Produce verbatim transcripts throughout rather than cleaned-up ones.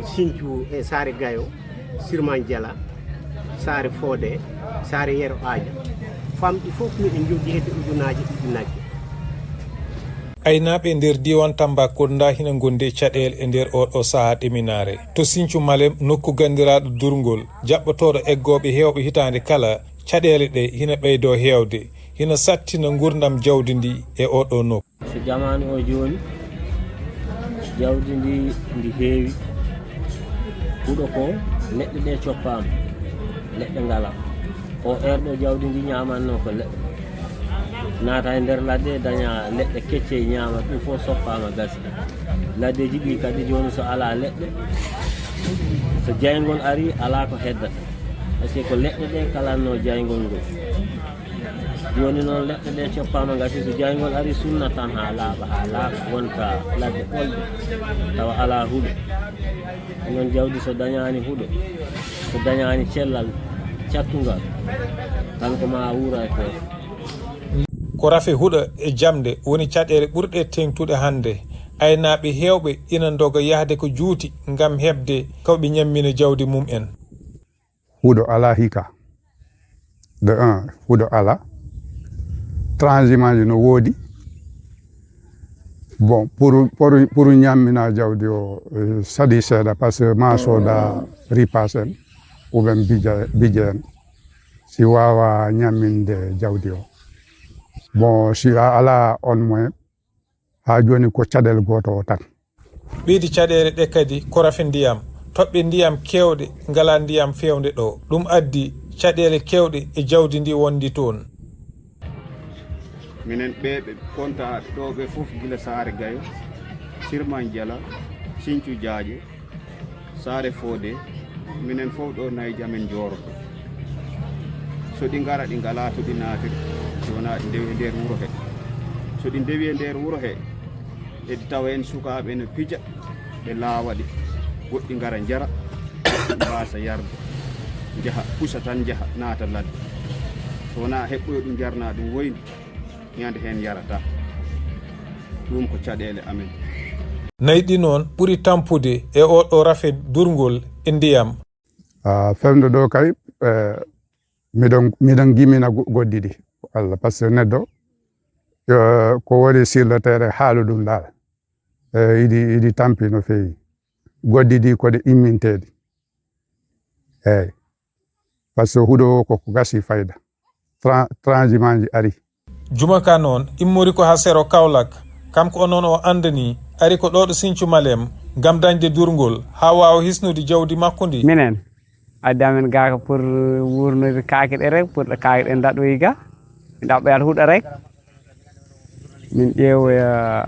Sinthiou e Saare Gayo, Sirman Jala, Saare Fodé, Saare Yero Aaja. Famɗi fof miɗen njogii hedde ujunaaji ujunaaji. Aynaaɓe e nder diiwaan Tambacounda hina ngondi e caɗeele e nder oo ɗoo sahaa ɗeminaare. To Sinthiou Malem, nokku ganndiraaɗo Durngol, jaɓɓotooɗo eggooɓe heewɓe hitaande kala, caɗeele ɗe hina ɓeydoo heewde, hina sattina nguurndam jawdi ndi e oo ɗoo nokku. So jamaanu o jooni, jawdi ndi ndi heewi, huɗo ko leɗɗe ɗe coppaama, leɗɗe ngalaa. O eerɗo jawdi ndi ñaamannoo ko leɗɗe. Naata e nder ladde, daña leɗɗe kecce, ñaama, ɗum fof soppaama, gasi. Laddeeji ɗi kadi jooni so alaa leɗɗe, so jayngol arii, alaa ko heddata. Parce que ko leɗɗe ɗe kalannoo jayngol ngol. Jooni noon leɗɗe ɗe coppaama, gasi, so jayngol arii, sunnat tan haa laaɓa, haa laaɓa, wonta ladde ɓolde, tawa alaa huɗo. Noon jawdi so dañaani huɗo, so dañaani cellal cattungal, tan ko ma wuura e ko. Ko rafi huɗo e jamɗe woni caɗeele ɓurɗe teeŋtude hannde. Aynaaɓe heewɓe ina ndoga yahde ko juuti ngam heɓde ko ɓe ñammina jawdi mum en. Huɗo alaa hikka. De un, huɗo alaa. Transhumance no woodi. Bon, pour, pour, pour ñammina jawdi o, eh, saɗi seeɗa, parce que ma sooda ripaas en, ou bien bije, bije en. Si waawa ñamminde jawdi o. Bon, si a alaa on moyen, haa jooni ko caɗeele gooto o tan. Ɓeydi caɗeele ɗe kadi ko rafi ndiyam. Toɓɓe ndiyam keewɗe ngalaa ndiyam feewnde ɗo. Ɗum addi caɗeele keewɗe e jawdi ndi wondi toon. Minen ɓee ɓe kontaaɓe ɗoo ɓee fof, gila Saare Gayo, Sirman Jala, Siñcu Jaaƴe, Saare Foode, minen fof ɗoo nayeeji amen njoorotoo. So ɗi ngara, ɗi ngalaa to ɗi naatiri, si wonaa ɗi ndewi e nder wuro he. So ɗi ndewi e nder wuro he, eɗi tawa heen sukaaɓe ene pija, ɓe laawa ɗi, goɗɗi ngara njara, goɗɗi mbaasa yarde, njaha, pusa tan njaha, naata ladde. So wonaa heɓɓoyo ɗum jarna ɗum woyni, ñande heen yarata. Ɗum ko caɗeele amen. Nayi ɗi noon ɓuri tampude e oo ɗoo rafe durngol e ndiyam. Ah, fewndo ɗo kay, eh, miɗon, miɗon gimina go-, goɗɗi ɗi. Allah, parce que neɗɗo, eh, ko woni sur le terrain, haalu ɗum ɗaal. Eh, iɗi, iɗi tampi no feewi. Goɗɗi ɗi ko ɗe imminteeɗi. Eeyi. Parce que huɗo o ko ko gasi fayda. Tra-, transhumance ari. Juma ka noon immori ko haa sero Kaolack. Kanko o noon o anndanii ari ko ɗo ɗo Sinthiou Malem ngam dañde durngol haa waawa hisnude jawdi makko ndi. Minen, addi amen ga ko pour wuurnude kaake ɗe rek, pour ɗe kaake ɗe daɗoyi ga. Mi ɗaɓɓoyat huɗo rek. Min ƴeewoya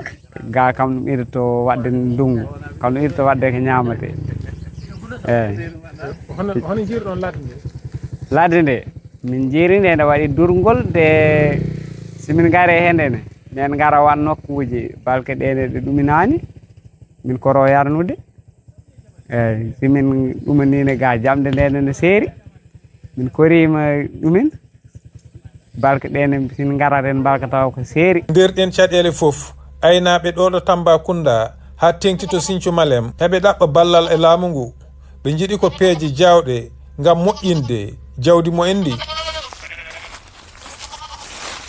ga kam ɗum irto waɗde ndunngu, kam ɗum irto waɗde ko ñaamatee. Eeyi. Hono, hono njiiruɗon ladde nde? Ladde nde, min njiiri nde, nde waɗi durngol, de si min ngari heen nde ne, min ngara waɗ nokkuuji, balke ɗe ne ɗe ɗuminaani, min koro yarnude. Eeyi, si min ɗumanii ne ga jamɗe nde ne, ne seeri, min koriima ɗumen. Balke ɗe ne, si min ngarat en, balka tawa ko seeri. Nder ɗeen caɗeele fof, aynaaɓe ɗo ɗo Tambacounda haa teeŋti to Sinthiou Malem, eɓe ɗaɓɓa ballal e laamu ngu. Ɓe njiɗi ko peeje jaawɗe ngam moƴƴinde jawdi mumen ndi.